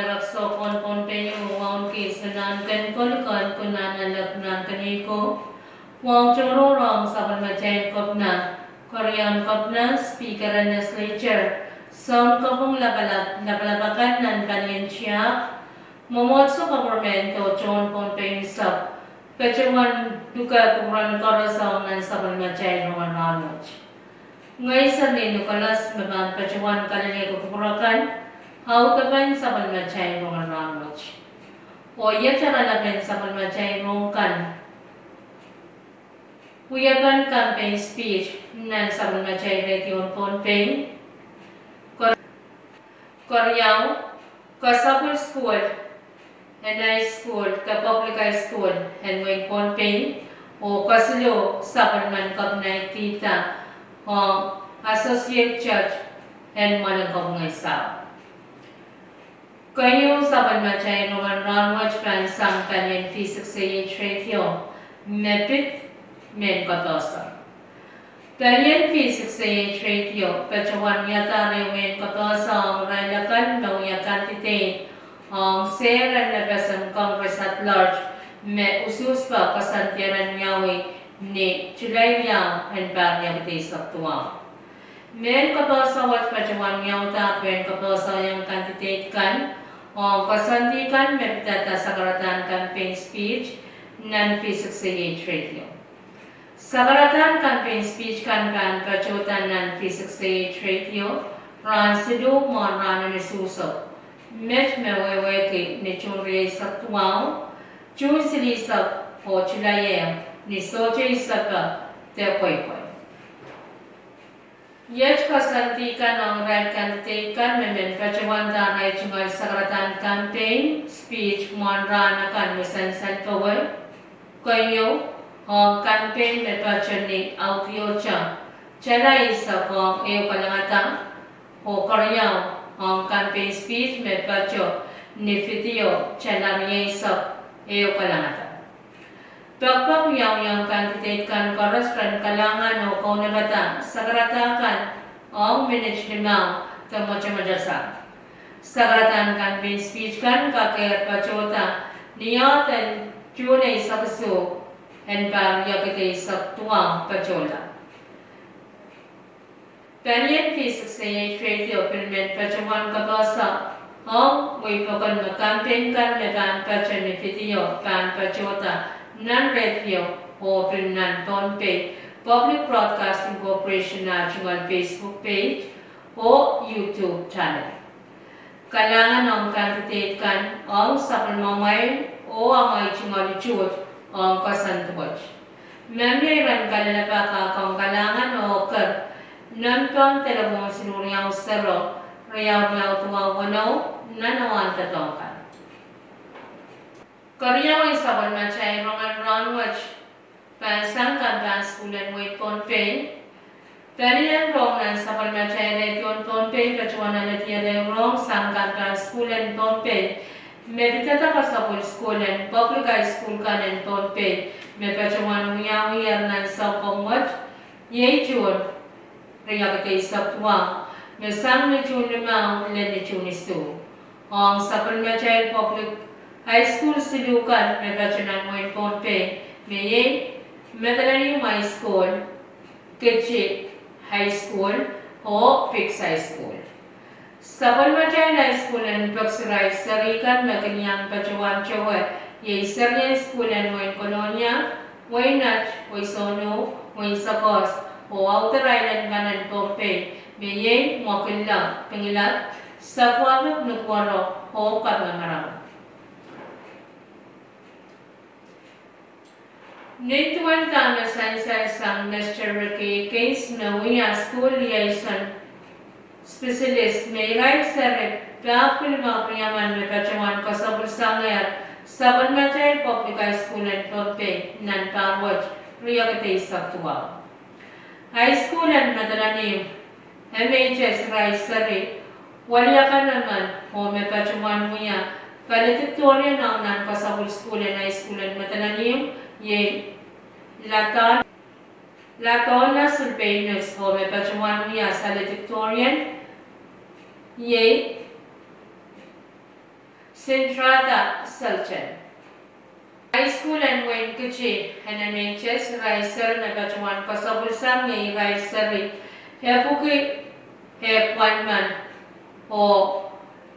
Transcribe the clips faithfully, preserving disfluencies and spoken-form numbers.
Rek sohp en Pohnpei oh wauneki Sir Nahnken Kol, Kehn Kunahn Alek Nahnken Iko, wahu tohrohr ong sapwellimatail Kepina, Keriaun Kepina, Speaker en Legislature, Sounkopwung Lapalap, Lapalap akan nan palien tiahk, mwomwohdiso, koperment oh tohn Pohnpei unsek, patohwan luke kupwuren koaros ong nan sapwellimatail rongen rahnwet. Ngehi Serlin Nicholas me pahn patohwan kalelehki kupwur akan, audepen sapwellimatail rongen rahnwet. Oh iet oaralapen sapwellimatail rohng kan: wiepen campaign speech nan sapwellimatail radio en Pohnpei, keriau, kasapwil sukuhl en high school de public high school en wehin Pohnpei, oh kesiluh sapwellimen Kepina Idida ong Associate Judge en Mwoalen Kopwung en Sahl. Keieu sapwellimatail rongen rahnwet pahn sang palien V six A H radio me pid mehn koapoaso. Palien V six A H radio patohwan wiadahr ehu mehn koapoaso ong irail akan me wia candidate ong sehr en FSM Congress at large me usuhs pak koasoandi en wiawi ni July riau en pahr riekid eisek duwau. Mehn koapoaso wet patohwan wiawidahr pwehn koapoasoiong candidate kan ong koasoandi kan me pidada sakaradahn campaign speech nan V six A H radio. Sakaradahn campaign speech kan pahn patohda nan V six A H radio rahn siluh mwohn rahn en usuhso, met me wehwehki ni June rieisek duwau, June silihsek, oh July ehu ni sohte isepe de pweipwei. Iet koasoandi kan ong irail candidate kan me men patohwanda arail tungoal sakaradahn campaign speech mwohn rahn akan me sansal powe. Keieu, ong campaign me patoh ni audio tala eisek ong ehu kolangada, oh keriau, ong campaign speech me patoh ni video tala rieisek ehu kolangada. Pekpek wiawiong candidate kan koaros ren kalahngan oh kaunopada sakarada kan ong minit limau de mwotomwotasa. Sakaradahn campaign speech kan kakehr patohda ni eden June eisek isuh en pahr riekid eisek duwau patohla. Palien V six A H radio pil men patohwan koapoaso ong wei pokon me campaign kan me pahn patoh ni video pahn patohda nan radio oh pil nan Pohnpei Public Broadcasting Corporation ah tungoal Facebook page oh YouTube channel. Kalahngan ong candidate kan ong sapwellimomwail oh amwail tungoal utuht ong koasoandi wet. Ma mie iren kalelapak, kak ong kalahngan oh eker nan pahn delepwohn siluh riau sero riau riau duwau weneu nan awa en doadoahk kan. Keriau en sapwellimatail rongen rahnwet pahn sang campus sukuhl en wehin Pohnpei. Palien rohng nan sapwellimatail radio en Pohnpei patohwan alehdi ehu rohng sang campus sukuhl en Pohnpei me pidada kasapwil sukuhl en public high school kan en Pohnpei me patohwan wiawiher nan sounpwong wet, iei June riekid eisek duwau, me sang ni June limau lel ni June isuh. Ong sapwellimatail public high school siluh kan me patoh nan wehin Pohnpei, me iei Madolenihmw High School, Kitti High School, oh Peaks High School. Sapwellimatail high school en Peaks irail seri kan me kin iang patohwan towe iei serien sukuhl en wehin Kolonia, wehin Aht, wehi Sohno, wehin Sekos, oh Outer Island kan en Pohnpei, me iei Mwokillo, Pingelap, Sakuapek, Nukuoro, oh Kapingamaram. Nin duwen dahme sansal sang Mister Ricky Higgins me wia school liaison specialist, me irail seri pahpwiki limau riemen me patohwan kasapwilsangehr sapwellimatail public high school en Pohnpei nan pahr wet riekid eisek duwau. High school en Madolenihmw, M H S irail seri weliakalemen oh me patohwan wia valedictorian ong nan kasapwil sukuhl en high school en Madolenihmw, iei Ladon, Ladonna Sulpeinus, oh me patohwan wia valedictorian, iei Sindrada Selten. High School en Wein Kiti, N M H S, irail seri me patohwan koasapwilsang iei irail seri epwiki ehk welimen, oh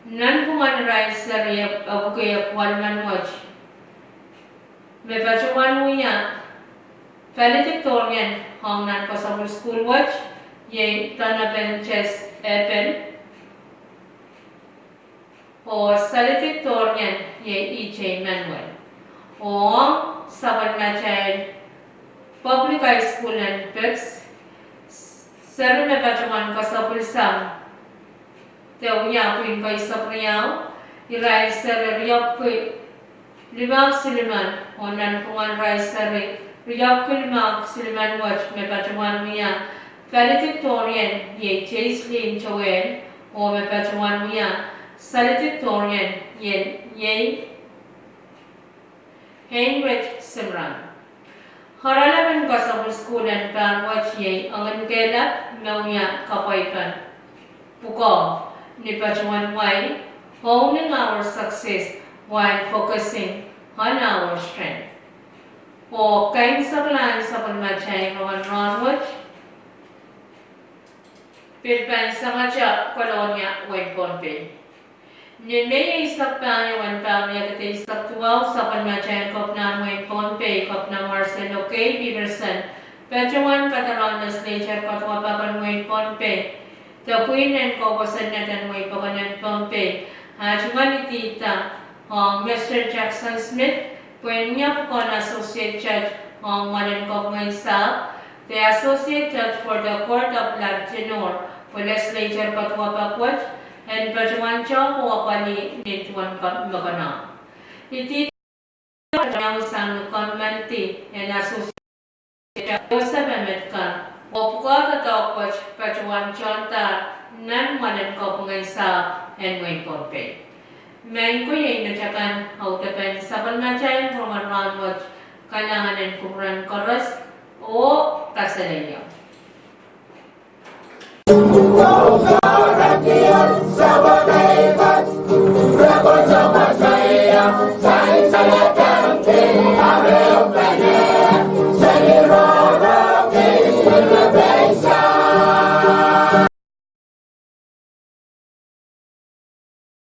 nanpwungen irail seri epwiki ehk welimen wet me patohwan wia valedictorian ong nan koasapwil sukuhl wet iei Donovan Chase Eppel, oh valedictorian iei E J Manuel. Oh sapwellimatail Public High School en Berks, seri me patohwan koasapwilsang de wia pwihn keisek riau, irail seri riepwiki limehk silimen, oh nanpwungen irail seri riepwiki limehk silimen wet me patohwan wia valedictorian iei Jaislyn Joel, oh me patohwan wia valedictorian iei Heinrich Simran. Oaralap en koasapwil sukuhl en pahr wet iei enginkehlap me wia kapwaipen pwukoa ni patohwan wai Owning Our Success While Focusing on Our Strength. Oh kaimwisekla en sapwellimatail rongen rahn wet pil pahn sangete Kolonia, Wein Pohnpei. Ni Mei eisek pahieu en pahr riekid eisek duwau, sapwellimatail Kepinahn Wein Pohnpei, Kepina Marcel Okei Peterson, patohwan kadarohng Legislature kaduwapak en Wein Pohnpei de pwihn en koukosonned en wehi pokon en Pohnpei, ah tungoal idihda ong Mister Jackson Smith pwehn wia pwukoahn Associate Judge ong mwoalen kopwung en sahpw, de Associate Judge for the Court of Laltinor, pwe Legislature kaduwapak wet en patohwan tohn apwalih nin duwen me konehng. Idihda sang ni kommoaldi en Associate Judge Joseph Emetka, oh pwukoa doadoahk wet patohwan tohndahr nan mwoalen kopwung en sahpw en Wein Pohnpei. Maing ko, iei met akan audepen sapwellimatail rongen rahn wet. Kalahngan en kupwuren koaros oh kasalehiong.